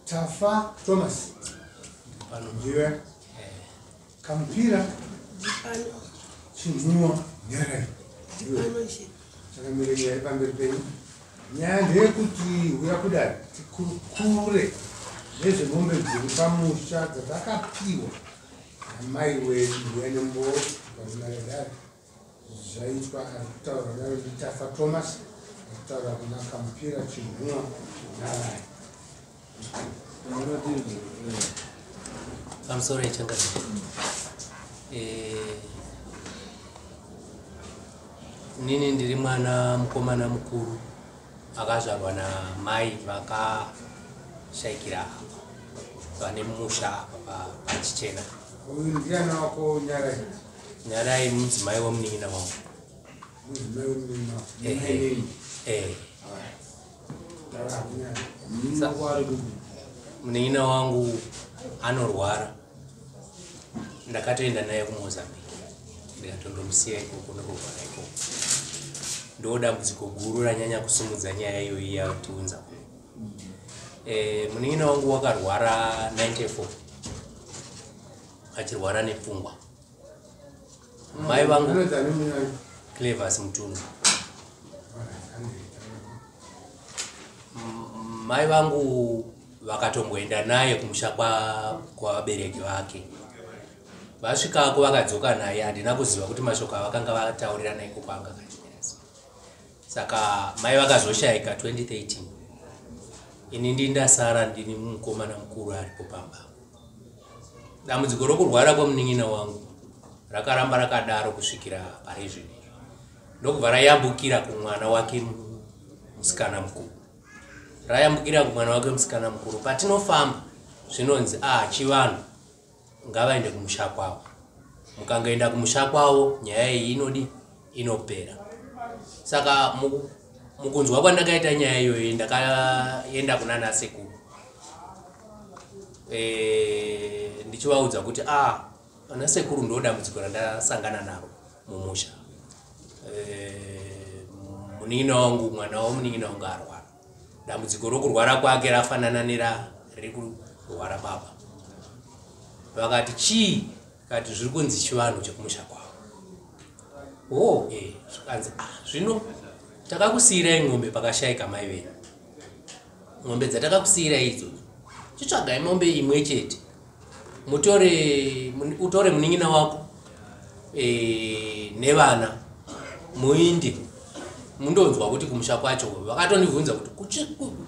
Tafa Thomas. Pano. Ndiwe. Kampira. Pano. Chinhuwa Nyarai. Pano ishe. Chakamire nyaya pamberi penyu. Nyaya ndeyekuti huya kudare tikurukure nezvemombe dziri pamusha dzatakapiwa namai wedu huya nembo varimare dare. Zvaitwa ari kutaura naro ndiTafa Thomas ari kutaura kuna Kampira Chinhuwa Nyarai. Pamusoro yechangamire. Inini ndiri mwana mukomana mukuru akazvarwa namai vakashaikira apa vane musha apa pachichena. Uyu ndiani wako Nyarai? Nyarai mudzimai wemunin'ina wangu. Mudzimai wemunin'ina wako. Ehe. Eh. Munin'ina wangu anorwara, ndakatoenda naye kuMozambique ndikatondomusiya ikoko nokurwara ikoko. Ndo dambudziko guru ranyanya kusimudza nyaya iyoyi yatiunza kuno. Munin'ina wangu wakarwara 94 achirwara nepfungwa. Mai vangu Clevers Mutundu. Mai vangu vakatomboenda naye kumusha kwavabereki vake. Vasvikako vakadzoka naye, handina kuziva kuti mashoko avakanga vataurirana ikoko anga akachimira sei. Saka mai vakazoshaika 2013. Ini ndindasara ndini mukomana mukuru aripo pamba. Dambudziko rokurwara kwemunin'ina wangu rakaramba rakadaro kusvikira pari zvino. Ndokubva rayambukira kumwana wake musikana mukuru. Rayambukira kumwana wake musikana mukuru. Patinofamba zvinonzi chivanhu ngavaende kumusha kwavo. Mukangoenda kumusha kwavo nyaya iyi inodi inopera. Saka mukunzwa kwandakaita nyaya iyoyi ndakaenda kuna nasekuru. Ndichivaudza kuti ana sekuru ndo dambudziko randasangana naro mumusha. Munin'ina wangu, mwana wamunin'ina wangu arwara. Dambudziko rokurwara kwake rafanana nera riri kurwara baba. Vakati chii? Kati zviri kunzi chivanhu chekumusha kwavo. Zvikanzi zvino takakusiyirai ng'ombe pakashaika mai venyu. Ng'ombe dzatakakusiyirai idzodzo, chitsvagai mombe imwe chete. Utore munin'ina wako nevana muinde mundonzwa kuti kumusha kwacho. Vakatondibvunza kuti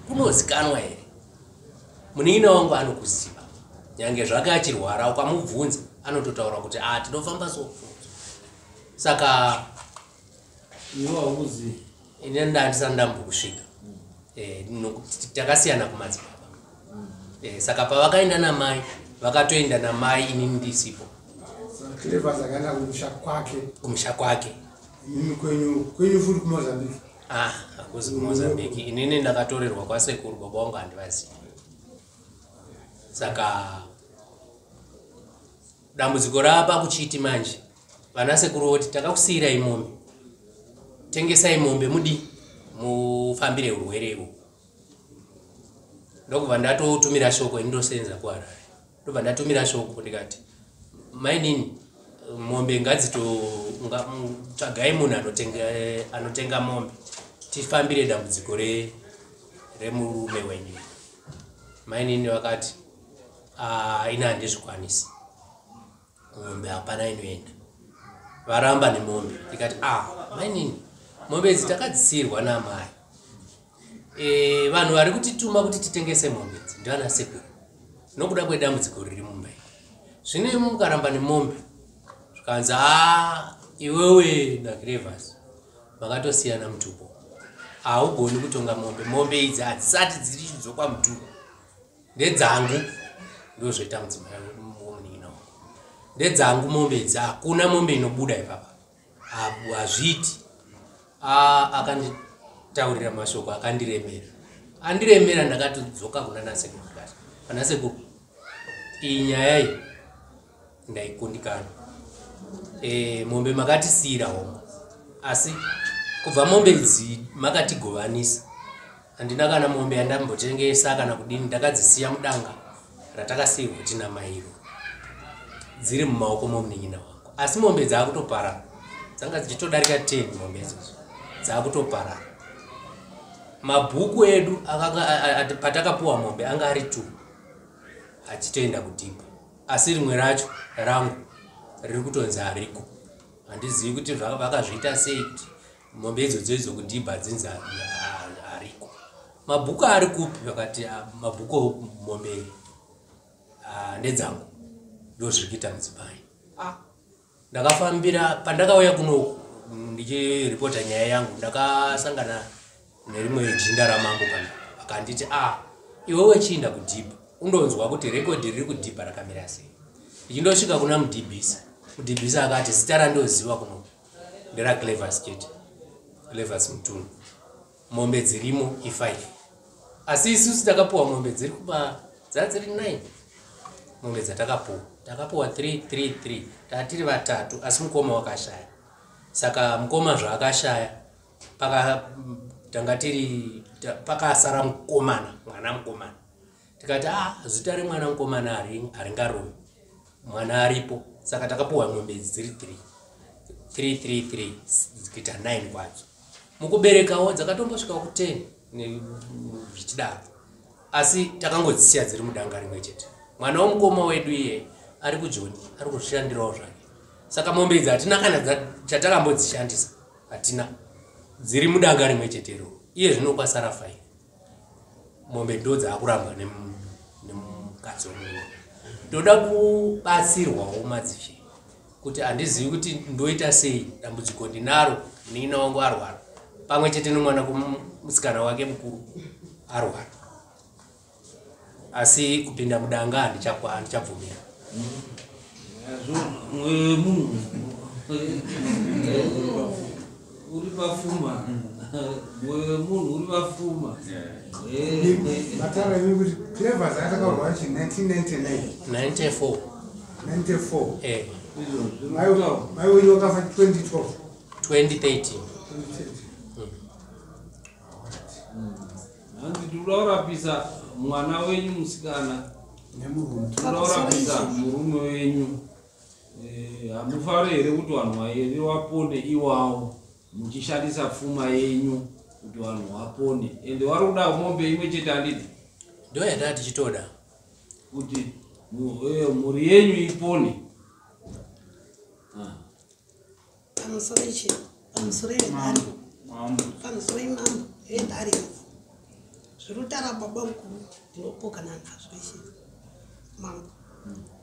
kunozikanwa here. Munin'ina wangu anokuziva nyange zvake achirwara, ukamubvunza anototaura kuti tinofamba so. Saka iwe haukuzivi? Ini ndandisati ndambokusvika. Takasiyana kumadzibaba. Saka pavakaenda namai, vakatoenda namai inini ndisipo. Clevers akaenda kumusha kwake. Kumusha kwake. Inini kwenyu futi kuMozambique? Hakuzi kuMozambique. Inini ndakatorerwa kwasekuru, baba vangu handivazivi. Saka dambudziko rapa kuchiti manje vana sekuru voti takakusiyirai mombe, tengesai mombe mudi mufambire urwere ihwo. Ndokubva ndatotumira shoko, ini ndosenza kuHarare. Ndobva ndatumira shoko ndikati mainini mombe tsvagai munhu anotenga mombe tifambire dambudziko remurume wenyu. Mainini vakati ini handizvikwanisi, mombe hapana inoenda. Varamba nemombe. Ndikati mainini mombe idzi takadzisiyirwa namai. Vanhu vari kutituma kuti titengese mombe idzi ndivana sekuru nokuda kwedambudziko riri mumba iyi. Zvino imi mukaramba nemombe, zvikanzi iwewe naClevers makatosiyana mutupo, haugoni kutonga mombe. Mombe idzi hadzisati dziri chidzokwa mutupo, ndedzangu. Ndozvoita mudzimai womunin'ina wangu, ndedzangu mombe idzi, hakuna mombe inobuda ipapa, hazviiti. Akanditaurira mashoko akandiremera, andiremera. Ndakatodzoka kuna nasekuru ndikati pana sekuru, iyi nyaya iyi ndaikundikana. Mombe makatisiyira hongu, asi kubva mombe idzi makatigovanisa, Handina kana mombe yandambotengesa kana kudini, ndakadzisiya mudanga ratakasiyirwa tina mairo, dziri mumaoko momunin'ina wangu. Asi mombe dzaakutoparara, dzanga dzichitodarika 10 mombe idzodzo dzaakutoparara. Mabhuku edu akanga patakapuwa mombe anga ari 2 achitoenda kudhibha, asi rimwe racho rangu riri kutonzi hariko. Handizivi kuti vakazviita sei kuti mombe idzodzo idzo kudhibha dzinzi hariko. Mabhuku ari kupi? Vakati mabhuku mombe ndedzangu, ndo zviri kuita mudzimai. Ndakafambira pandakauya kuno ndichiripota nyaya yangu, ndakasangana nerimwe jinda ramambo pana, akanditi iwewe chiinda kudhibha undonzwa kuti rekodhi riri kudhibha rakamira sei. Ndichindosvika kuna mudhibhisa, mudhibhisa akati zita randoziva kuno nderaClevers chete, Clevers Mutunhu, mombe dzirimo i5, asi isusu takapuwa mombe dziri kuma dzadziri 9 mombe dzatakapuwa, takapuwa 3 3 3, tatiri vatatu, asi mukoma wakashaya. Saka mukoma zvaakashaya tanga tiri pakasara mukomana, mwana mukomana. Tikati zita remwana mukomana haringarovi, mwana aripo. Saka takapuwa mombe dziri 3 3 3 3 kuita 9 kwadzo. Mukuberekawo dzakatombosvika ku 10 zvichidaro, asi takangodzisiya dziri mudanga rimwe chete. Mwana womukoma wedu iye ari kujoni, ari kuzvishandirawo zvake. Saka mombe idzi hatina kana chatakambodzishandisa, hatina, dziri mudanga rimwe chete iroro. Iye zvino kwasara 5 mombe ndo dzaakurambwa nemukadzi wemurume. Ndoda kubatsirwawo madzishe, kuti handizivi kuti ndoita sei, dambudziko ndinaro, munin'ina wangu arwara pamwe chete nomwana musikana wake mukuru arwara, asi kupinda mudanga handichabvumira. Munhu uri pafuma, mwoyo wemunhu uri pafuma. Matara imi kuti Clevers akataurwa chi 1999 94 94. Izvo Mai wenyu wakafa 2012? 2013. 2013. Hanzi tinoda kurapisa mwana wenyu musikana, Nemurume. tinoda kurapisa murume wenyu. Hamufari here kuti vanhu vairi vapone iwawo muchishandisa pfuma yenyu kuti vanhu vapone? Ende vari kuda mombe imwe chete, handiti? Ndo yataa tichitoda. Kuti mhuri yenyu ipone. Pamusoro ichi, pamusoro yedare, pamusoro imambo yedare, zviri kutaura baba mukuru ndinopokana nazvo ichi mambo.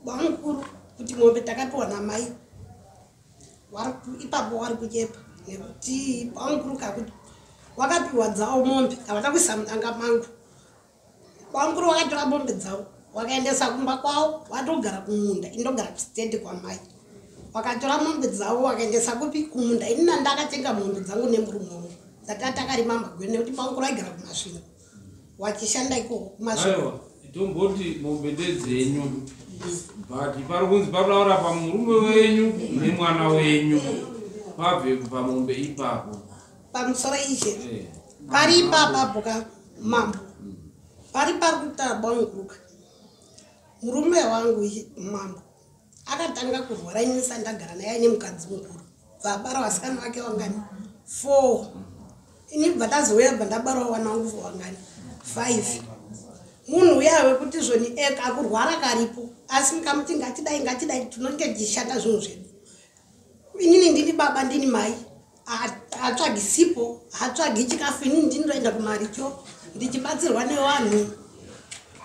Baba mukuru kuti mombe takapiwa namai ipapo wari kunyepa, nekuti baba mukuru kakuti wakapiwa dzawo mombe havana kuisa mudanga mangu. Baba mukuru wakatora mombe dzavo wakaendesa kumba kwavo, watogara kumunda, indogara kusitendi kwamai. Wakatora mombe dzavo wakaendesa kupi? Kumunda. Inina ndakatenga mombe dzangu nemurume wangu dzatanga takarima magwere, nekuti bamukuru aigara kuMasvingo wachishanda ikoko kuMasvingo. Aiwa, tomboti mombe ndedzenyu, but pari kunzi parikuda kurapa murume wenyu nemwana wenyu, pabve pamombe ipapo. Pamusoro ishe, pari ipapapo ka mambo, pari pari kutaura bamukuru, murume wangu mambo akatanga kurwara inisa ndagara naye aine mukadzi mukuru, bva abara vasikana vake wangani? 4. Ini bva tazouya, bva ndabarawo vana vangu wangani? 5. Munhu uya wekuti zvoni akurwara karipo, asi mukamuti ngatidai ngatidai, tinonge tichishanda zvinhu zvedu. Inini ndini baba, ndini mai, hatsvagi sipo, hatsvagi chikafu. Inini ndinoenda kumaricho ndichibatsirwa nevanhu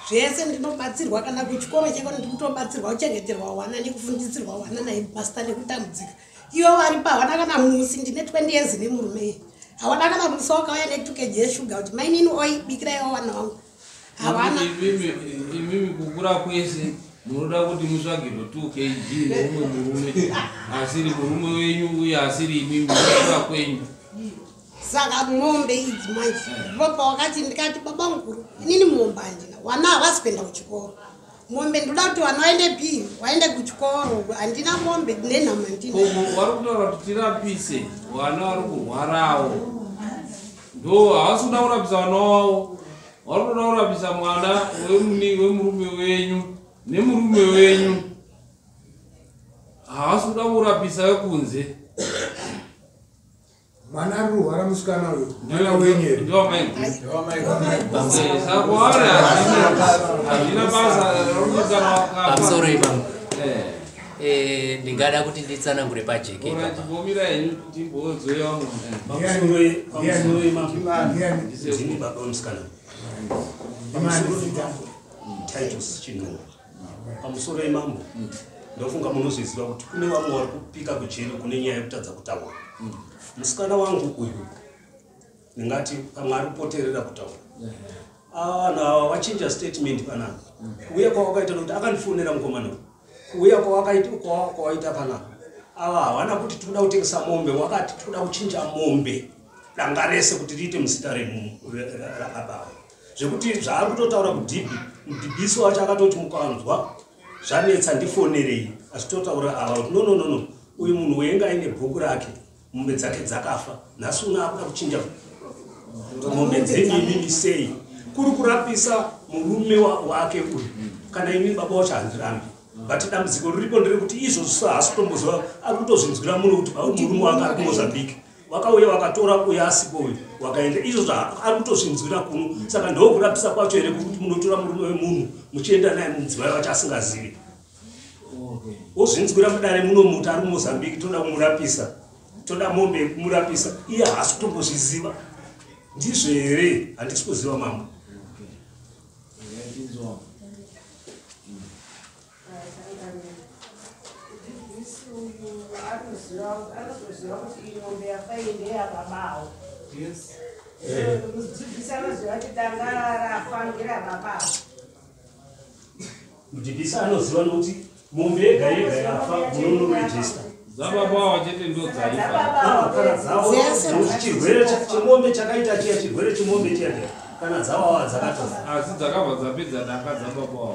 zvese, ndinobatsirwa kana kuchikoro cheko ndikutobatsirwa kuchengeterwa wana nekufundisirwa wana naipasta nekutambudzika. Ivo varipo hawana kana musi, ndine 20 years nemurume iye, hawana kana musi wakauya ne2 kg yeshuga kuti mainini oibikiraiwo vana vangu, hawana. Imimi kukura kwese munoda kuti mutsvagirwe 2 kg neumwe murume asiri murume wenyu uye asiri imimi kukura kwenyu? Saka mombe idzi manje ndipo pawakati, ndikati baba mukuru, inini mombe handina, wana havasi kuenda kuchikoro, mombe ndoda kuti vana vaende p vaende kuchikoro, handina mombe, nenhama ndina. Koko vari kutaura kuti tirapise vana vari kurwarawo. Ndo havasi kuda kurapisa vana wavo, vari kuda kurapisa mwana wemurume wenyu nemurume wenyu. Havasi kuda kurapisa vekunze. Mwana ari kurwara musikana uyu, mwana wenyu here? Ndewamaiguru. Saka kwavari hazvina basa rokuti kana wakafa. Pamusoro ipapo, ndingada kuti nditsanangure pajeke Ora ipapa. chimbomira henyu timbodzoya munhu. Pamusoro imambo. Ndiani? Ndini baba wemusikana. Ndimani zita? Titus Chinhungu. Pamusoro imambo, ndofunga munozviziva kuti kune vamwe vari kupika kujeri kune nyaya yekutadza kutaura. Musikana wangu uyu ndingati pamwe ari kupoterera kutaura. Ava vanhu ava vachinja statement panapa. Kuuya kwawakaita, nokuti akandifonera mukomana uyu, kuuya kwawaita panapa, ava havana kuti tikuda kutengesa mombe, wakati tikuda kuchinja mombe danga rese kuti riite muzita rababa avo. Zvekuti zvaari kutotaura kudhibhi, mudhibhisi wacho akatoti mukanzwa zvanetsa ndifonerei. Achitotaura ava kuti no, no, no, no, uyu munhu wenga aine bhuku rake, mombe dzake dzakafa, nhasi uno akuda kuchinja mombe dzenyu imimi sei? Kuri kurapisa murume wake uyu. Kana imi baba wacho handirambi, but dambudziko riripo nderekuti izvozvo haasi kutomboziva, ari kutozvinzwira muno kuti murume wake ari kuMozambique, wakauya wakatora uyo asipo, uyu wakaenda. Izvozvo ari kutozvinzwira kuno. Saka ndokurapisa kwacho here kuti munotora murume wemunhu muchienda naye, mudzimai wacho asingazivi? Wozvinzwira mudare muno muti ari kuMozambique, toda kumurapisa, toda mombe yekumurapisa, iye haasi kutombozviziva. Ndizvo here? Handisi kuziva, mambo. Tinzwa. Mudhibhisi uyu anotoziva kuti iyi mombe yafa iyi ndeyababawo. Mudzidzisi anoziva kuti danga rafa ngerababawo. Mudhibhisi anoziva nokuti mombe yega yega yafa munonorejista. Dzababa ava chete ndo dzaifa. Kana dzavo. Dzese. Nokuti chirwere chemombe chakaita chiya, chirwere chemombe chiya chiya, kana dzavo dzakatofa. Asi dzakabva dzapedza danga dzababa ava.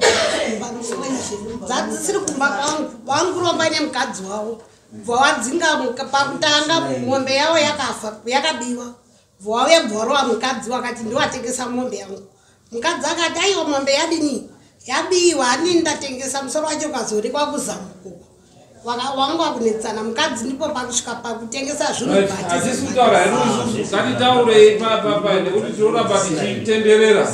Pamusoro izvi dzadzisiri kumba kwangu, vanguromba nemukadzi wavo, bva wadzinga pakutanga mombe yavo yakafa, yakabiwa, bva wauya, bva warova mukadzi, wakati ndiwatengesa mombe yangu. Mukadzi akati aiwa, mombe yadini, yabiwa, hanini ndatengesa. Musoro wacho ukazoonekwa kuZambuko. Wanga wakunetsana mukadzi, ndipo pakusvika pakutengesa zvinhu. Hatisi kutaura hedu isusu, ngatitaurei papapa nekuti tinoramba tichitenderera,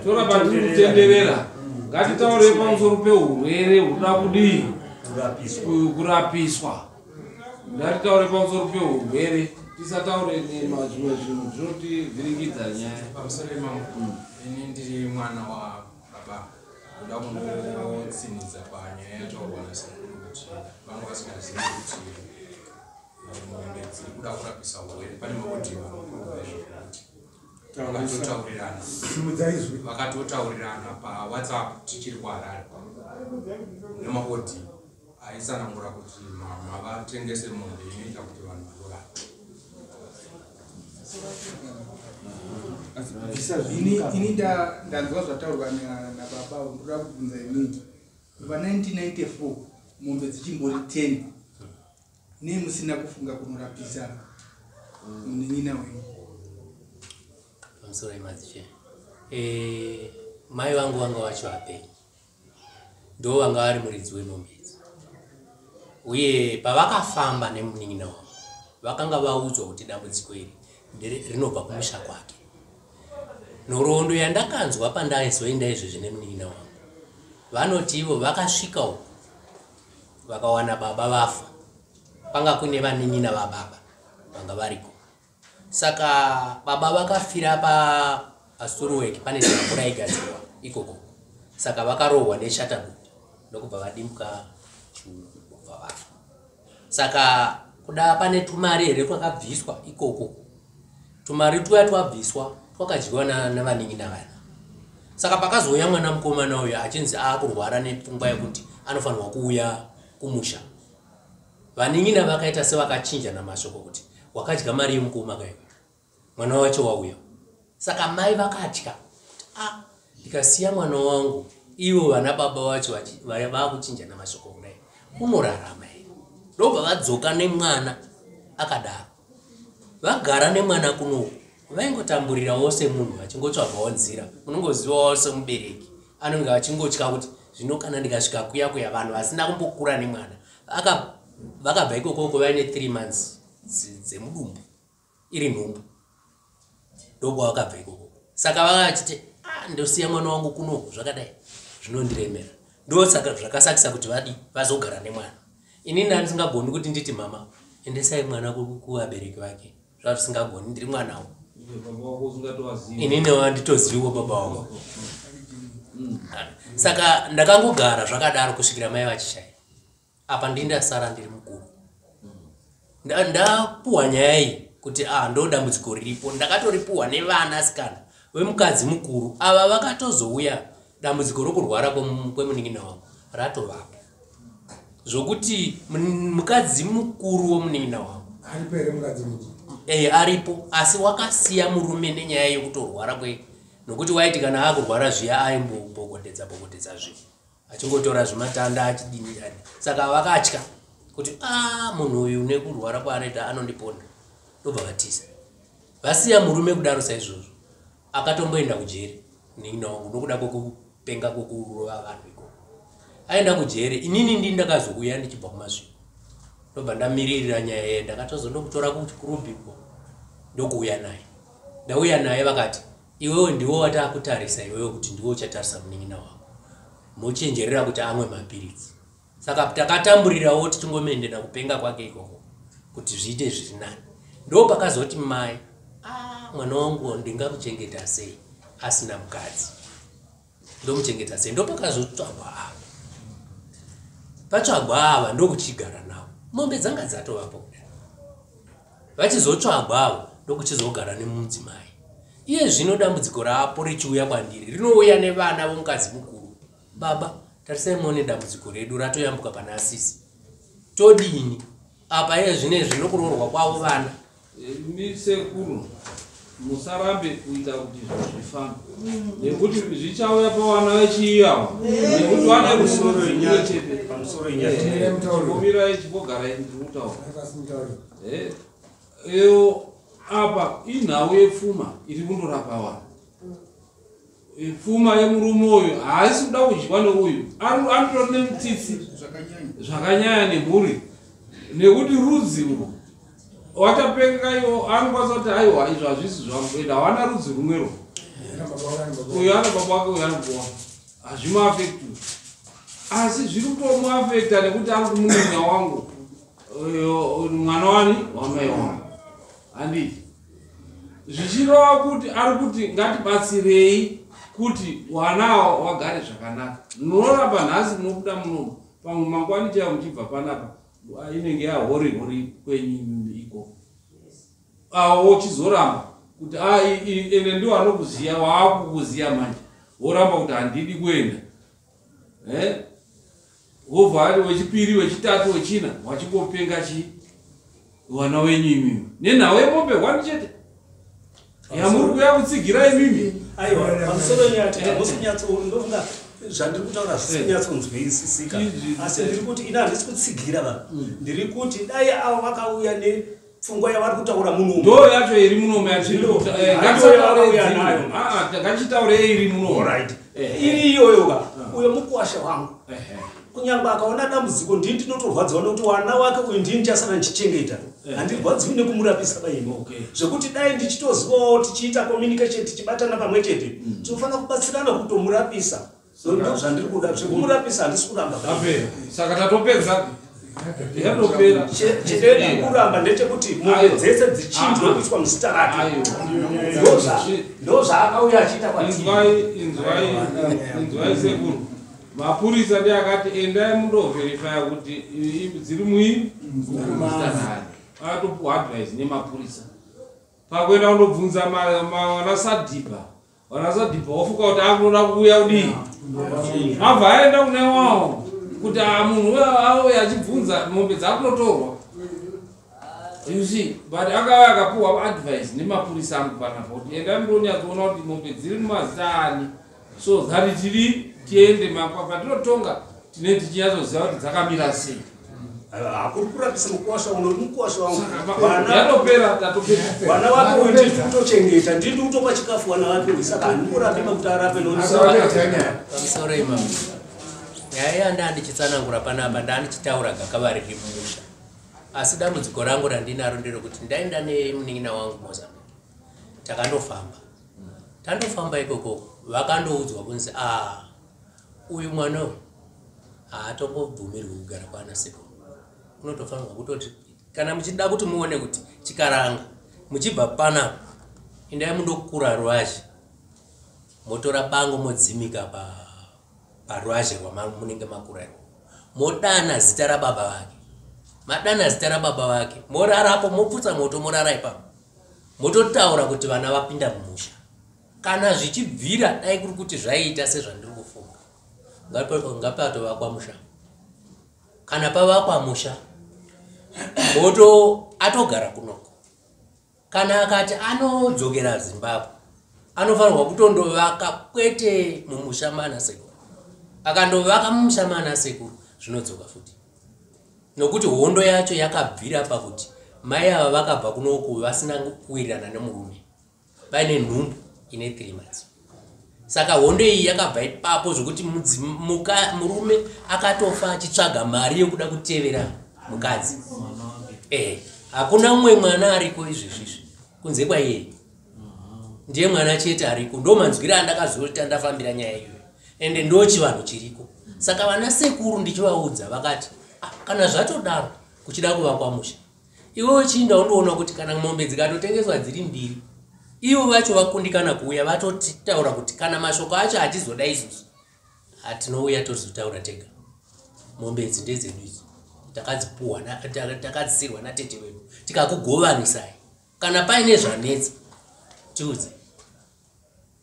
toramba tiri kutenderera. Ngatitaurei pamusoro peurwere hunoda kudii? Kurapiswa. Kurapiswa. Ngatitaure pamusoro peurwere, tisataure zvimwe zvinhu zvinotivhiringidza nyaya. Pamusoro imambo, ini ndiri mwana wababa. Ndoda kungotsinhidza panyaya yataurwa nasekuru kuti vanga vasingazivi kuti mombe dziri kuda kurapisa urwere. Pane maaudio anoprova izvo kuti vakatotaurirana. Simudza izwi. Vakatotaurirana paWhatsApp tichiri kuHarare, nemaaudio aitsanangura kuti mama vatengese mombe inoita kuti vanhu vanorapa. Ini ndanzwa zvataurwa nababa avo. Ndoda kubvunza inini, kubva 1994 mombe dzichimbori 10, nei musina kufunga kunorapisa munin'ina wenyu? Pamusoro yemadzishe, mai vangu vanga vacho vapenyu, ndo vanga vari muridzi wemombe idzi, uye pavakafamba nemunin'ina wavo vakanga vaudzwa kuti dambudziko iri rinobva kumusha kwake. Nhoroondo yandakanzwa pandaizoenda izvezvi nemunin'ina wangu, vanoti ivo vakasvika uko vakawana baba vafa, kwanga kune vanin'ina vababa vanga variko. Saka baba vakafira paSturwork, pane dhambu raigadzirwa ikoko, saka vakarohwa neshatabut, ndokubva vadimbuka chiuno, ndokubva vafa. Saka kuda pane tumari here twakabviswa ikoko, tumari tuya twabviswa twakadyiwa navanin'ina vana. Saka pakazouya mwana mukomana uyu achinzi aakurwara nepfungwa yekuti anofanirwa kuuya kumusha, vanin'ina vakaita sevakachinjana mashoko kuti wakadya mari yemukoma kaiwe, mwana wacho wauya. Saka mai vakatya kuti a ndikasiya mwana wangu, ivo vana baba vacho vakuchinjana mashoko kudai, unorarama here? Ndobva vadzoka nemwana akadaro, vagara nemwana kunoku. Vaingotamburirawo semunhu vachingotsvagawo nzira. Unongozivawo semubereki anenge achingotya kuti zvino kana ndikasvika kuya kuya vanhu vasina kumbokura nemwana. Vakabva ikokoko vaine 3 months dzemudumbu iri nhumbu. Ndokwavakabva ikoko. Saka vakachiti ndosiya mwana wangu kunoku zvakadai zvinondiremera. Ndosaka zvakasakisa kuti vadi vazogara nemwana. Inini handisingagoni kuti nditi mama endesai mwana kuvabereki vake. Zvazvisingagoni ndiri mwanawo. Inini handitoziviwo baba wangu. Saka ndakangogara zvakadaro kusvikira mai vachishaya. Apa ndindasara ndiri mukuru. Ndapuwa nyaya iyi kuti ndo dambudziko riripo. Ndakatoripuwa nevanasikana vemukadzi mukuru. Ava vakatozouya dambudziko rokurwara kwemunin'ina wangu ratovapo. Zvokuti mukadzi mukuru womunin'ina wangu aripo here mukadzi mukuru? Aripo, asi wakasiya murume nenyaya yekutorwara kwe nokuti waiti kana akurwara zviya aimbobogodedza bogodedza zvinhu achingotora zvimatanda achidini. Saka vakatya kuti munhu uyu nekurwara kwaanoita anondiponda, ndobva vatiza. Vasiya murume kudaro saizvozvo, akatomboenda kujeri munin'ina wangu nokuda kwekupenga kwekurova vanhu ikoko. Aenda kujeri, inini ndini ndakazouya ndichibva kuMasvingo. Ndobva ndamiririra nyaya iyi, ndakatozondomutora kuRubiko ndokuuya naye. Ndauya naye vakati iwewe ndiwe watakutarisa iwewe kuti ndiwe uchatarisa munin'ina wako. Mochenjerera kuti amwe mapiritsi. Saka takatamburirawo tichingomendena kupenga kwake ikoko kuti zviite zviri nani. Ndo pakazoti mai, mwana wangu ndingamuchengeta sei asina mukadzi? Ndomuchengeta sei? Ndo pakazotsvagwa ava. Patsvagwa ava ndokuchigara navo. Mombe dzanga dzatovapo kudai. Vachizotsvagwa avo ndokuchizogara nemudzimai. Iye zvino dambudziko rapo richiuya kwandiri rinouya nevana vomukadzi mukuru. Baba, tarisai muone dambudziko redu ratoyambuka pana asisi. Todini? Apa iye zvino zvinokuroorwa kwavo vana. Misekuru, musarambe kuita kuti zvinhu zvifambe. Nekuti zvichauya pavana vechiiyawo. Nekuti vane Pamusoro yenyaya. Pamusoro yenyaya. Chimbomirai, chimbogarai ndiri kutaura. Iyo apa inhau yepfuma iri kundorapa vanhu. Pfuma yemurume uyu haasi kuda kudyiwa neuyu. Anotori nemutsitsi zvakanyanya nemhuri. Nekuti rudzi urwu wachapenga iwo anokwanisa kuti aiwa izvo hazvisi zvangu ende hawana rudzi rumwerwo. Uyu ana baba wake, uyu ana baba wake. Hazvimuafekti. Asi zviri kutomuafekta nekuti ari kumunin'ina wangu. Mwana wani wamai wangu. Handiti. Zvichireva kuti ari kuti ngatibatsirei kuti wana wagare zvakanaka. Munorapa nhasi munobuda munomu. Pamwe mangwani chaiwo muchibva panapa inenge yahori hori kwenyu ikoko. Awo uchizoramba kuti ende ndiwo anokuziya, waakukuziya manje. Woramba kuti handidi kuenda. Wobva ari wechipiri, wechitatu, wechina, wachingopenga chi vana wenyu imimi. Nenhau yemombe hwani chete. Yamuri kuya kutsigira imimi. Aiwa, pamusoro nyaya hamusi kunyatso ndofunga zvandiri kutaura zvisi kunyatsonzwisisika. Asi ndiri kuti ina handisi kutsigira vanhu. Ndiri kuti dai avo vakauya nepfungwa yavari kutaura munomu. Ndo yacho iri munomu yatiri ngatichitaurei iri munomu. Alright. Iri iyoyo ka, uyo mukuwasha wangu. Kunyangwe akaona dambudziko ndini ndinotorwadziwa nekuti wana wake uyu ndini ndichasara ndichichengeta. Handirwadziwi nekumurapisa baini. Zvekuti dai ndichitozivawo tichiita communication tichibatana pamwe chete, tinofanira kubatsirana kutomurapisa. Ndo zvandiri kuda, zvekumurapisa handisi kuramba. Saka tatopedza. Yatopera. Chendiri kuramba ndechekuti mombe dzese dzichinjwe kuiswa muzita rake. Ndo zvaakauya achiita kwatiri. Inzwai sekuru. Mapurisa ndiye akati endai mundoverifya kuti dziri mui muzita rake. Akatopuwa advice nemapurisa. Pakuenda kundobvunza vanasadhibha. Vanasadhibha wafuka kuti akunoda kuuya kudii. Abva aenda kune wawo kuti munhu uya auya achibvunza mombe dzakunotorwa. You see, but akauya akapuwa advice nemapurisa angu panapa kuti endai mundonyatsoona kuti mombe dziri mumazita ani. So that tiri tiende patinotonga tine tichinyatsoziva kuti dzakamira sei. Hakuri kurapisa mukuwasha wangu nokuti mukuwasha wangu Yatopera, tatopera. Vana vake uyu ndiri kutochengeta, ndiri kutopa chikafu vana vake uyu, saka handimborapi pakuti arape nokuti Pamusoro imamo, nyaya yanda ndichitsanangura panapa, ndandichitaura gakava riri mumusha, asi dambudziko rangu randinaro nderekuti ndaenda nemunin'ina wangu Mozambique, takandofamba, tandofamba ikoko vakandoudzwa kunzi a uyu mwana uyu haatombobvumirwi kugara kwana sekuru, unotofanirwa kutoti kana muchida kuti muone kuti chikaranga muchibva panapa, endai mundokura rwazhe, motora bango modzimika parwazhe rwamunenge makura irwo, modana zita rababa vake, madana zita rababa vake, morarapo, mopfutsa moto, morara ipapo, mototaura kuti vana vapinda mumusha. Kana zvichibvira, dai kuri kuti zvaiita sezvandiri kufunga, ngapatovakwa musha. Kana pavakwa musha, moto atogara kunoko. Kana akati anodzokera Zimbabwe, anofanirwa kutondovaka, kwete mumusha mana sekuru. Akandovaka mumusha mana sekuru, zvinodzoka futi, nokuti hondo yacho yakabvira pakuti mai ava vakabva kunoku vasina kuwirirana nemurume, vaine nhumbu ine 3 months. Saka hondo iyi yakabva ipapo, zvokuti murume akatofa achitsvaga mari yokuda kutevera mukadzi. Hakuna mumwe mwana ariko izvezvizvi kunze kwaiyeye, ndiye mwana chete ariko. Ndo manzwiro andakazoita ndafambira nyaya iyoyo, ende ndo chivanhu chiriko. Saka vana sekuru ndichivaudza vakati, ah, kana zvatodaro kuchida kuvakwa musha, iwewe chiinda undoona kuti kana mombe dzikatotengeswa dziri mbiri, ivo vacho vakundikana kuuya, vatotaura kuti kana mashoko acho achizoda isusu hatinouya, tozotaura tega. Mombe idzi ndedzedu idzi, takadzipuhwa, takadzisirwa natete wedu, tikakugovanisai. Kana paine zvanetsa tiudze.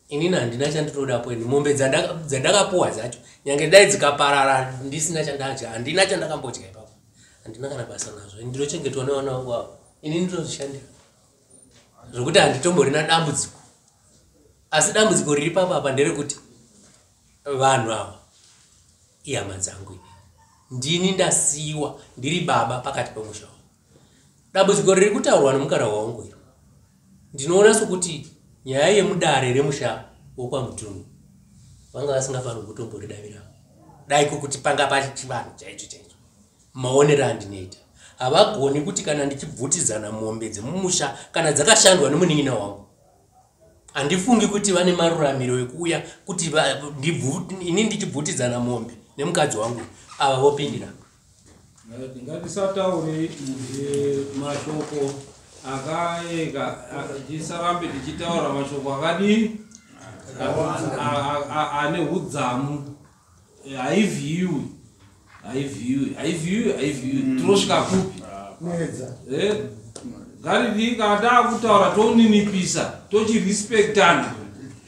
Inini handina chandinodapo. Ini mombe dzandakapuhwa dzacho, nyange dai dzikaparara ndisina chandadya, handina chandakambodya ipapo, handina kana basa nazvo. Ndinochengetwa nevana vangu avo, ini ndinozvishandira, zvokuti handitomborina dambudziko. Asi dambudziko riri papapa nderekuti vanhu ava ihama dzangu, ini ndini ndasiyiwa ndiri baba pakati pemusha wangu. Dambudziko riri kutaurwa nemukara wangu iro, ndinoona sokuti nyaya yemudare remusha wokwaMutunhu vanga vasingafaniri kutomboridavira. Dai kukuti panga pachivanhu chaicho chaicho, maonero andinoita, havagoni kuti kana ndichibvutidzana mombe dzemumusha, kana dzakashandwa nemunin'ina wangu, handifungi kuti vane maruramiro ekuuya kuti ini ndichibvutidzana mombe nemukadzi wangu, ava vopindira. Ngatisataure mashoko akaeka, tisarambe tichitaura mashoko akadii ane udzamu. Haivhiyiwi, haivhiyiwi, haivhiyiwi, haivhiyiwi, tinosvika kupi? Ngaridii, kana taakutaura toninipisa, tochirespektana,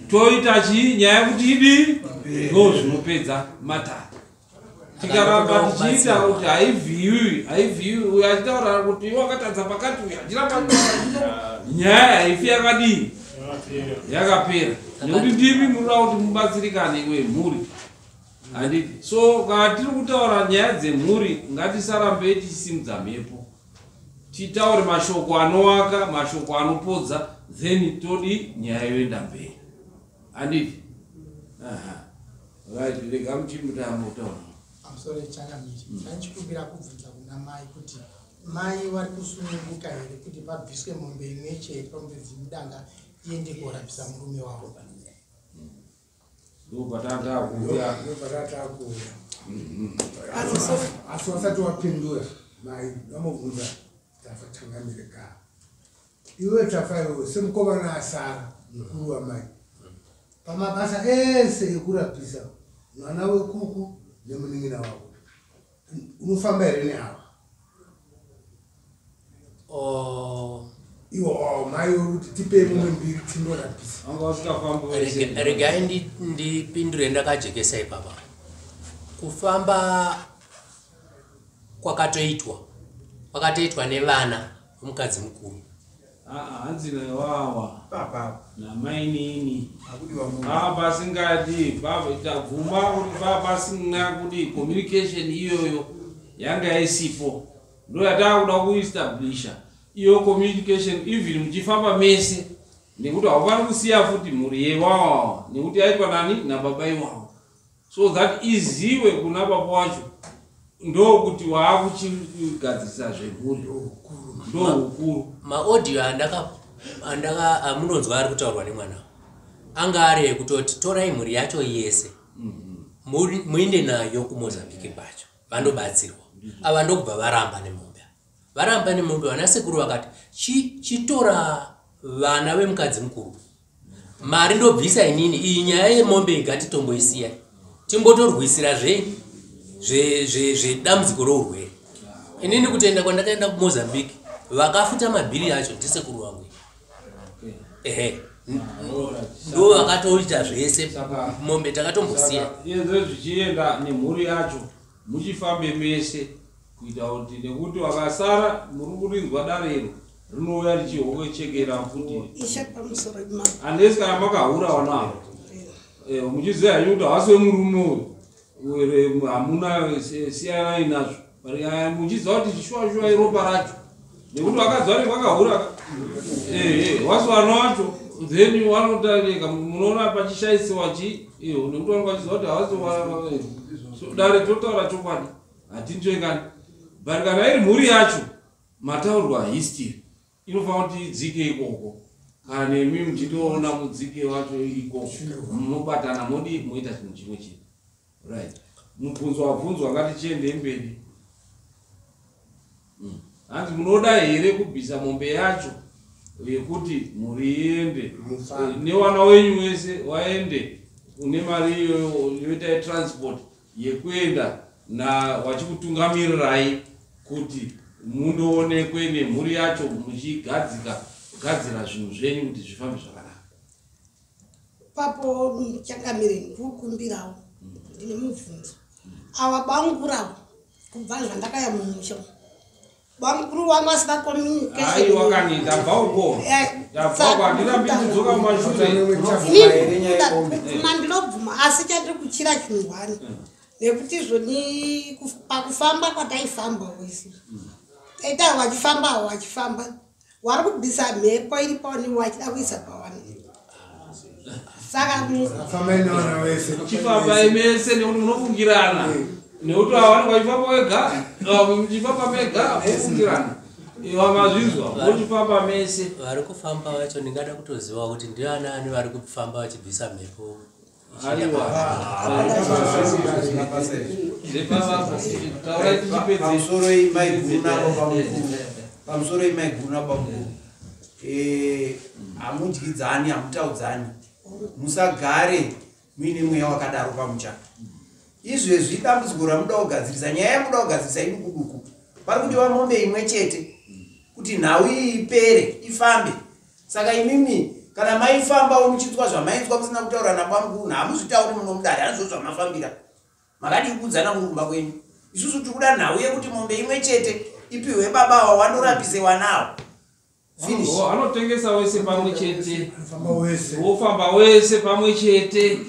toita chii, nyaya yekuti idii, ndo zvinopedza matare. Tikaramba tichiita kuti haivhiyiwi, haivhiyiwi, uyo achitaura kuti iwe wakatadza pakati, uyo achiramba, nyaya haifi yakadii yakapera, nekuti ndimi munoda kuti mubatsirikane wemhuri, handiti? So kana tiri kutaura nyaya dzemhuri, ngatisarambei tichisimudza mhepo, titaure mashoko anowaka, mashoko anopodza, then todi nyaya yoenda mberi, handiti? Aha, right, rega muchimutamba kutaura. Pamusoro, changamire, chandichikumbira kubvunza kuna mai kuti mai vari kusununguka here kuti pabviswe mombe imwe chete pamombe dzemudanga iende korapisa murume wavo? Ndopatatakuuya. Ndopatatakuuya, asi wasati wapindura mai, vamobvunza Tafa. Changamire ka, iwe Tafa, iwe semukomana asara mukuru wamai pamabasa ese ekurapisa mwana wekuku nemunin'ina wako, unofamba here neava? Oh, Iwo, oh, mai uri kuti tipei mumwe mbiri tindorapisa. Vanga vasikafambi wese. Regai ndipindure ndakajekesa ipapa. Kufamba kwakatoitwa, kwakatoitwa nevana vomukadzi mukuru. Ah, hanzi nawawa Baba. Namainini. Akudiwa munhu. Pasingadi tabvuma kuti pasina kuti communication iyoyo yanga isipo. Ndo yataakuda kuestablisha iyo communication, even muchifamba mese, nekuti haufani kusiya futi mhuri yewawawa, nekuti yaitwa nani? Nababa iwawo, so that iziwe kuna baba wacho, ndokuti waakuchigadzirisa zvemhuri, ndohukuru. Maaudio andaka andaka amunonzwa ari kutaurwa nemwana anga ari ekutoti torai mhuri yacho yese, muinde nayo kuMozambique kwacho vandobatsirwa. Ava ndokubva varamba nemombe, varamba nemombe. Vana sekuru vakati, "Chitora vana vemukadzi mukuru, mari ndobvisa inini. Iyi nyaya yemombe ngatitomboisiya, timbotorwisira zvedambudziko rourwere." Inini kutoenda kwandakaenda kuMozambique, vakafuta mabhiri acho ndisekuru vangu. Ehe, ndo vakatoita zvese. Mombe takatombosiya. Iyezve zvichienda nemhuri yacho, muchifambe mese, kuita kuti, nekuti vakasara muri kurinzwa darero rinouya richihochekera futi. Ishe, pamusoro mambo. Handesi kana makahura wanawo, muchiziva henyu kuti havasi wemurume uyu, hamuna siyanai nazvo. But muchiziva kuti shuwa shuwa iropa racho, nekuti vakadzi vanenge vakahura, wasi vana wacho, then vanotareka, munoona pachishayisiwa chi nekuti vanenge vachiziva kuti havasi So, dare totaura chokwadi, hatinzvengani. But kana iri mhuri yacho mataurwa history inofanira kuti idzike ikoko. Kana nemi muchitoona mudzike wacho ikoko, munobatana, modi moita chinhu chimwe chete, right? Mubvunzo wabvunzwa, ngatichiendei mberi. Hanzi munoda here kubvisa mombe yacho yekuti mhuri iende? Mufambe. Nevana wenyu wese waende, une mari iyoyo yoita transport yekuenda na wachikutungamirirai kuti mundoonekwe nemhuri yacho, muchigadzika gadzira zvinhu zvenyu kuti zvifambe zvakanaka? Papo changamire, ndikukumbirawo, ndine mubvunzo. Ava bangurawo, kubva zvandakaya mumusha, bamukuru wangu asina Aiwa kani, ndabva uko, ndabva uko, handirambi ndidzoka mumashure. Kubvuma ndinobvuma, asi chandiri kuchira chinhu one, nekuti zvoni pakufamba kwataifambawo isu, taita vachifambawo, vachifamba wari kubvisa mhepo iri paoni, wachida kuisa pawani, saka Fambai nevana vese. Chifambai mese, nekuti munofungirana, nekuti ava vanenge vachifamba wega, vamwe muchifamba mega, mofungirana. Iwa mazvinzwa, mochifamba mese. Vari kufamba vacho ndingada kutoziva kuti ndivanani vari kufamba vachibvisa mhepo. Aiwa, taurai tichipedze. Pamusoro imaiguru nababa mukuru, pamusoro imaiguru nababa mukuru. Hamudyidzani, hamutaudzani, musagare muine mweya wakadaro pamuchato. Izvezvi dambudziko ramuda kugadzirisa, nyaya yamuda kugadzirisa iduku duku. Pari kudiwa mombe imwe chete kuti nhau iyi ipere, ifambe. Saka imimi kana maifambawo muchinzwa zvamainzwa musina kutaura nabamukuru, hamuzvitauri muno mudare, hanizvo zvamafambira. Makadii kuudzana muri kumba kwenyu? Isusu tiri kuda nhau yekuti mombe imwe chete ipiwe baba ava, wandorapise wanawo. Finish. Anotengesa wese pamwe chete. Famba wese. Wofamba wese pamwe chete,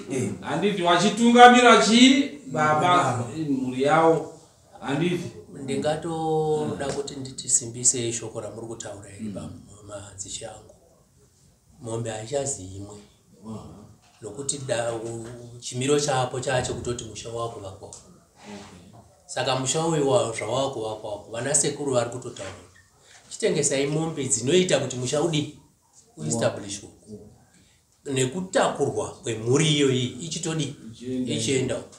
handiti? Wachitungamira chii? Baba, mhuri yavo, handiti? Ndingatoda kuti nditisimbise shoko ramuri kutaura iri pamadzishe angu. Mombe haichazi imwe, nokuti chimiro chapo chacho kutoti musha wakuvakwa. Saka musha uyu zvawakuvakwa, vana sekuru vari kutotaura kuti chitengesai mombe dzinoita kuti musha udi uestablishwe, nekutakurwa kwemhuri iyoyi ichitodi ichienda uko.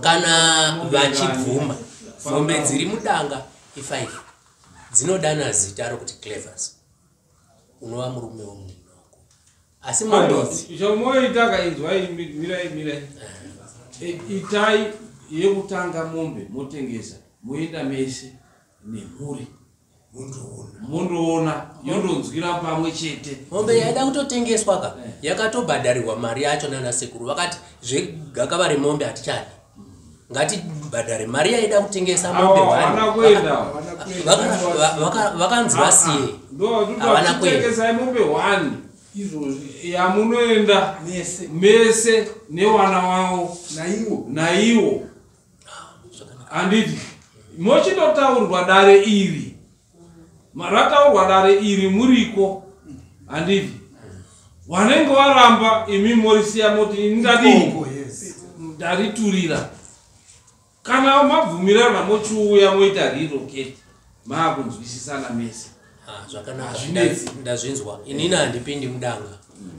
Kana vachibvuma, mombe dziri mudanga i5, dzinodana zita rokuti Clevers, unova murume wemunhu wako, asi mombe idzi Chomoita kainzwai, mirai, mirai. Itai yekutanga, mombe motengesa, moenda mese nemhuri, mundoona, yondonzwira pamwe chete. Mombe yaida kutotengeswa ka, yakatobhadharirwa mari yacho nana sekuru. Vakati zvegakava remombe hatichadi, ngatibhadhare mari yaida kutengesa mombe. Awa, havana kuenda. Vakanzi vasiye, havana kuenda. Tengesai mombe 1 Izvozvi. Yamunoenda mese. Mese newana wavo. Naiwo. Naiwo, handiti? Mochindotaurirwa dare iri. Rataurwa dare iri muriko. Handiti. Wanenge waramba imi morisiya moti ini ndadii? Ndariturira. Kana mabvumirana mochiuya moita relocate maakunzwisisana mese. Ah, zvakanaka. Hazvinetsi. Ndazvinzwa. Inini handipindi mudanga.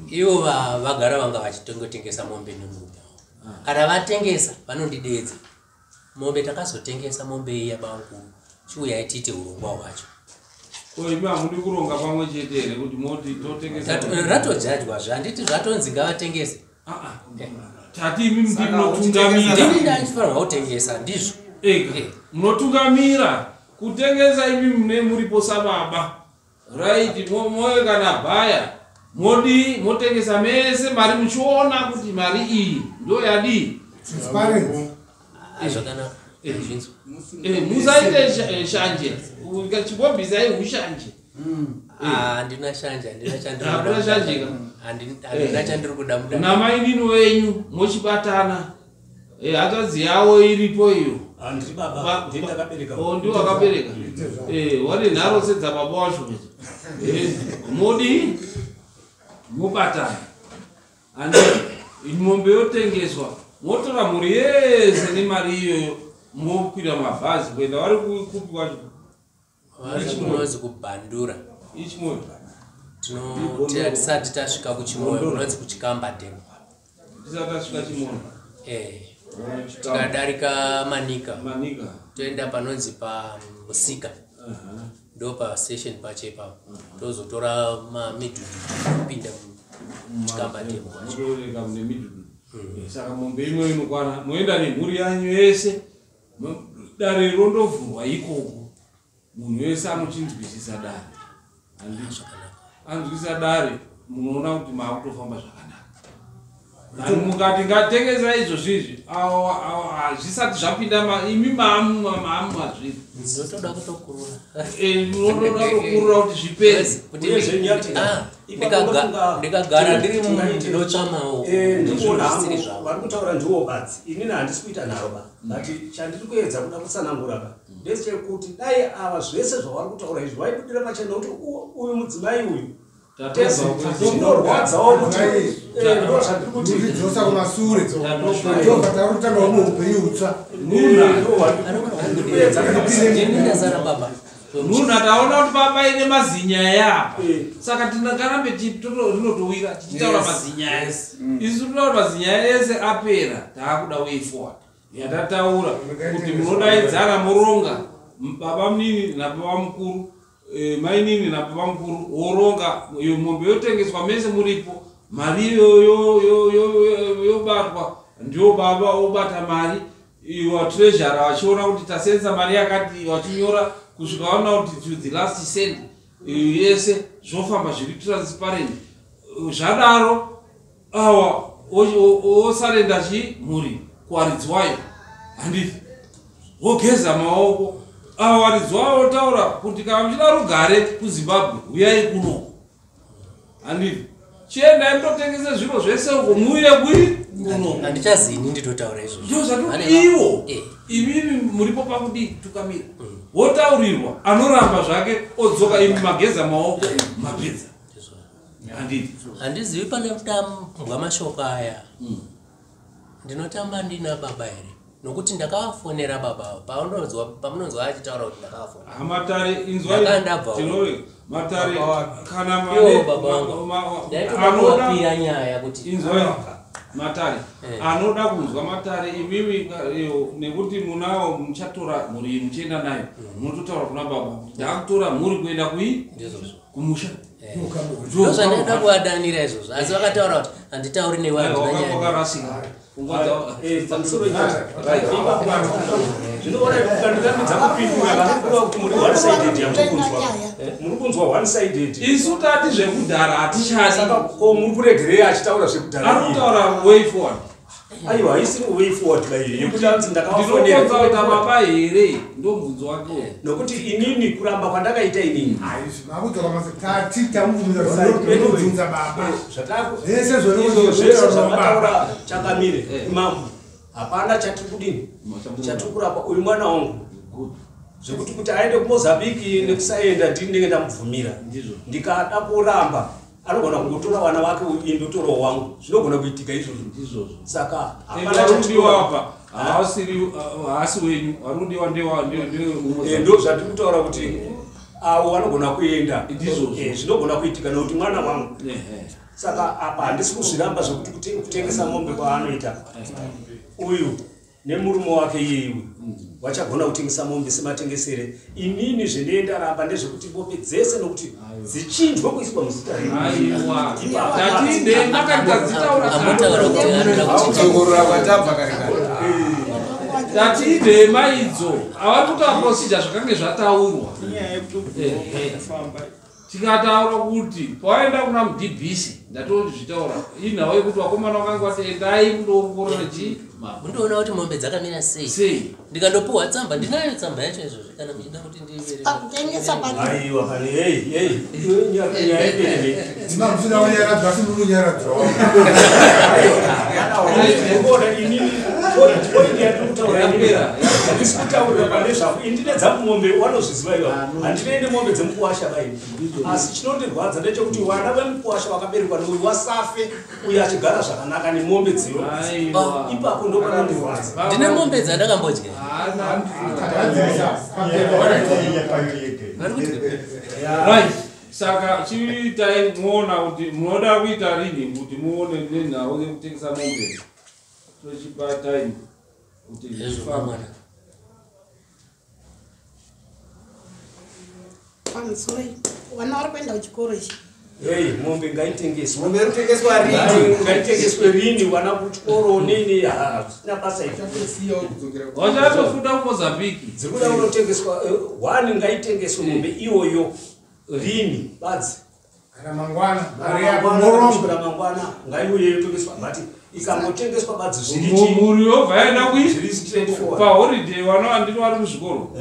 Ivo vagara vanga vachitongotengesa mombe nemurume wavo. Kana vatengesa vanondideedza. Mombe takazotengesa mombe iya bamukuru. Chiuyai tiite urongwa hwacho. Ko imi hamudi kuronga pamwe chete here kuti moti totengesa? Ratojajwazve handiti zvatonzi ngavatengese. Tati imi ndimi munotungamira. Ndini ndaifanirwa kutengesa ndizvo. Ega. Munotungamira kutengesa imi mune muripo sababa. Right, moyo kana bhaya. Modi motengesa mese mari muchiona kuti mari iyi ndo yadii. Transparency. Ah, zvakanaka. Ndazvinzwa. Musaite shanje. Chibobhisai hushanje. Ah, handina shanje, handina chandiri Hakuna kuda shanje mudanga. ka? Handina chandiri kuda mudanga. Namainini wenyu mochibatana. Hanzvadzi yavo iripo iyo. Handiri baba, ndini ndakabereka. Oh, ndiwe wakabereka. Wane nharo sedzababa wacho. Modi mobatana. Handi mombe yotengeswa motora mhuri yese nemari iyoyo mokwira mabhazi kuenda vari kupi kwacho? Vari kunonzi kuBhandura. Ichimoyo. Tisati tasvika kuChimoyo kunonzi kuChikamba Dam. Tisati tasvika Chimoyo. Tikadarika Manika. Manika. Toenda panonzi paMusika. Ndo pa station pacho ipapo. Tozotora mamidhudhu kupinda muChikamba Dam kwacho. Motoreka mune midhudhu. Saka mombe imwe inokwana moenda nemhuri yanyu yese. Dare rondovhurwa ikoko. Munhu wese anochinzwisisa dare. Handiti. Anzwisisa dare munoona kuti maakutofamba zvakanaka. Vanhu mukati ngatengesa izvozvo izvi hazvisati zvapinda imi maamu mazviri. Ndinotoda kutokurura. Munotoda kukurura kuti zvipere. Kuti ndikagara ndiri ndinotsva maoko. Ndikuona Zvisiri hangu zvangu. vari kutaura ndiwo badzi inini handisi kuita nharo ba but chandiri kuedza kuda kutsanangura ba ndechekuti dai ava zvese zvavari kutaura izvi vaibudira pachena kuti uyu mudzimai uyu zvinorwadzawo kuti ndo zvandiri kuti Kutidzosa kumasure. Tobva takutanga humwe upenyu hutsva. Ndini ndasara baba. Munhu taona kuti baba ine mazinyaya apa. Saka tingarambe rinotowira tichitaura Yes. mazinyaya. Isu tinotaura mazinyaya ese apera taakuda way forward. Yatataura kuti munodaidzana moronga baba munini nababa mukuru mainini nababa mukuru woronga iyo mombe yotengeswa mese muripo mari iyoyo yobatwa ndio baba obata mari iwa treasurer vachiona kuti tasenza mari yakati vachinyora kusvika vaona kuti to the last cent yese zvofamba zviri transparent. Zvadaro awa osarenda chi mhuri kuwaridzi wayo handiti wogeza maoko awa waridzi wayo otaura kuti kana muchida rugare kuZimbabwe uyai kuno handiti chiendai mutotengese zviro zvese uko muuye kui kuno. Handichazini nditotaura izvozvo. Ndizvo zvatoti ivo imimi muripo pakudii tukamira wotaurirwa anoramba zvake odzoka imi mageza maoko mapedza handiti. Handizivi pane kutambwa mashoko aya. Ndinotamba ndina baba here? Nokuti ndakavafonera baba ava. Pamunonzwa achitaura kuti ndakavafonera. Matare inzwai Ndakandabva uko. tinore matare kana Iwo baba vangu. Ndaitoda kuvapira nyaya kuti inzwai matare anoda kunzwa matare imimi nekuti munawo muchatora mhuri iyi muchienda nayo munototaura kuna baba kuti ndakutora mhuri kuenda kui kumusha. Ndozvandaida kuvadanira izvozvo asi vakataura kuti handitauri newe handina nyaya. Wakarasika. Pamusoro zvinoona ukandirambidza kupindura vanokuva kuti muri one sided yamuri kunzwa muri kunzwa one sided. Isu tati zvekudhara hatichadi. Saka ko muri kuregerei achitaura zvekudhara? Ari kutaura way forward. Aiwa, haisiri way forward ba iyo yekuti anzi ndakavafonera. Ndinokonza kuita baba here ndo mubvunzo wake uwo. Nokuti inini kuramba kwandakaita inini Makudzoka mase tati tamubvunza tinobvunza baba. Zvese Izvo zvese zvamataura chakamire mambo hapana chatiri kudini chatiri kurapa uyu mwana wangu. Zvekuti kuti aende kuMozambique nekusaenda, ndinenge ndamubvumira. Ndikada kuramba, anogona kungotora vana vake, ini ndotorawo wangu. Zvinogona kuitika izvozvo. Ndizvozvo. Saka hapana vari kudiwa chatinoda. apa haasiri, haasi wenyu, vari kudiwa ndewe. Ndo zvatiri kutaura kuti avo vanogona kuenda. Ndizvozvo. Zvinogona kuitika nekuti mwana wangu. Saka apa handisi kuzviramba zvekuti kutengesa mombe kwaanoita uyu nemurume wake iyeiwe, vachagona kutengesa mombe sematengesere. Inini zvendiendaramba ndezvekuti mombe dzese nokuti dzichinjwe kuiswa muzita. Aiwa, tatinde makatadzitaura. Ambotaura kuti anoda Kudzokorora kwatabva kare kare. Tatinde maidzo avari kutaura procedure zvakange zvataurwa. Tikataura kuti pawaenda kuna mudhibhisi, ndatozvitaura inhau yekuti vakomana vakange vati endai mundoongorora chi Mundoona kuti mombe dzakamira sei. Sei. Ndikandopuhwa tsamba, ndinayo tsamba yacho izvozvi kana muchida kuti ndiiverenge. Pakutengesa pacho. Aiwa kani, ei ei, iwe nyaya ipere. Dzimamusina kunyaradzwa, asi munonyaradzwa. Ona, inini point yatiri kutaura inini, handisi kutaurira pane zvako. Indine dzangu mombe, wanozviziva iwa, handinoende mombe dzemukuwasha vaini. Asi chinondirwadza ndechekuti vana vemukuwasha vakaberekwa neuyu wasafe, uyu achigara zvakanaka nemombe dziyo. Aiwa. Ipapo ndo panondirwadza. Ndine mombe dzandakambodya. Vari kuti Right, saka chiitai muona kuti munoda kuita rini kuti muone nenhau yekutengesa mombe, tochipa time kuti Hezvo, zvifambe. mwana. Pamusoro, vana vari kuenda kuchikoro ichi. Ei, mombe ngaitengeswe. Mombe iri kutengeswa rini? Ngaitengeswe rini, vana kuchikoro nini, hazvisina basa izvo. Vachatofunda kuMozambique. Dziri kuda kunotengeswa one, ngaitengeswe mombe iyoyo rini badzi. Kana mangwana, mari yako Mangwana, morongo. kusvikira mangwana ngaiuye yotengeswa, but ikangotengeswa badzi zviri Mhuri yobva yaenda kui zviri straightforward. Paholiday vana vandini vari kuzvikoro,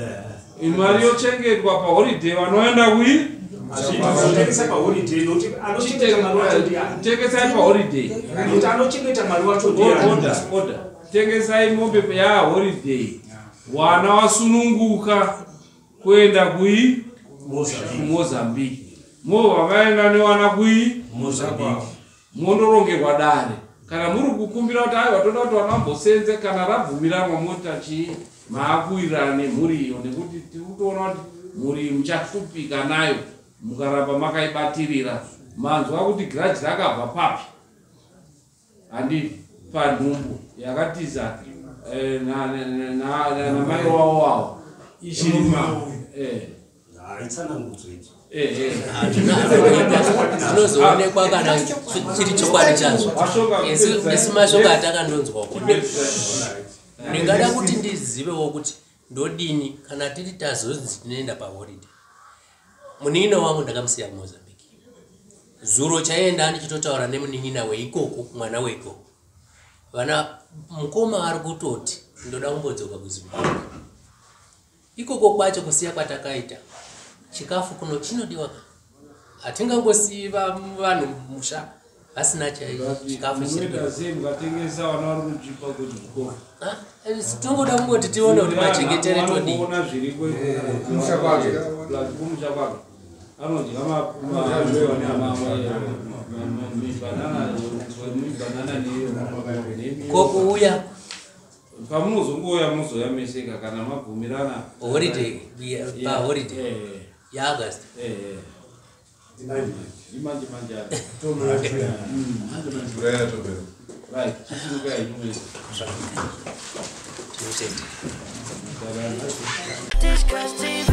mari yochengetwa paholiday, vanoenda kui Hazviiti kutengesa paholiday nokuti anochengeta mari wacho ndiani? Tengesai paholiday. Nokuti anochengeta mari wacho ndiani? Order, order, tengesai mombe yaholiday, wana wasununguka kuenda kui kuMozambique, mobva vaenda newana kui Mozambique. Mondorongerwa dare kana muri kukumbira kuti aiwa, toda kuti vana vambosenze. Kana rabvumiranwa, mota chii, maakuwirirana nemhuri iyo, nekuti tiri kutoona kuti mhuri iyi muchashupika nayo mukaramba makaibatirira. Manzwa kuti grudge rakabva papi? Handiti panhumbu yakatiza namai wavo wavo ichirima. Haitsanangudzo idzo. Zvinozoonekwa kana chiri chokwadi chazvo. Isu mashoko atakandonzwako, ndingada kuti ndizivewo kuti ndodini kana tiri tazonzi tinoenda paholiday. Munin'ina wangu ndakamusiya kuMozambique. Zuro chaienda ndichitotaura nemunin'ina weikoko, mwana weikoko. Vana mukoma ari kutoti ndoda kumbodzoka kuZimbabwe. Ikoko kwacho kusiya kwatakaita chikafu kuno chinodiwa ka, hatingangosiyi vanhu musha vasina chikafu chiri. Munoita sei mukatengesa, vana vari kuchipa kuzvikoro? Tongoda kungoti tione kuti machengetere todii. Ona zviriko. Kumusha kwake. Plus kumusha kwake anodya mibanana. Ko kuuya? Pamunozongouya munozouya meseka kana mabvumirana. Holiday, paholiday yaAugust. Imanje manje. Right, chisimukai nyumesi. Tinotenda. Discuss TV.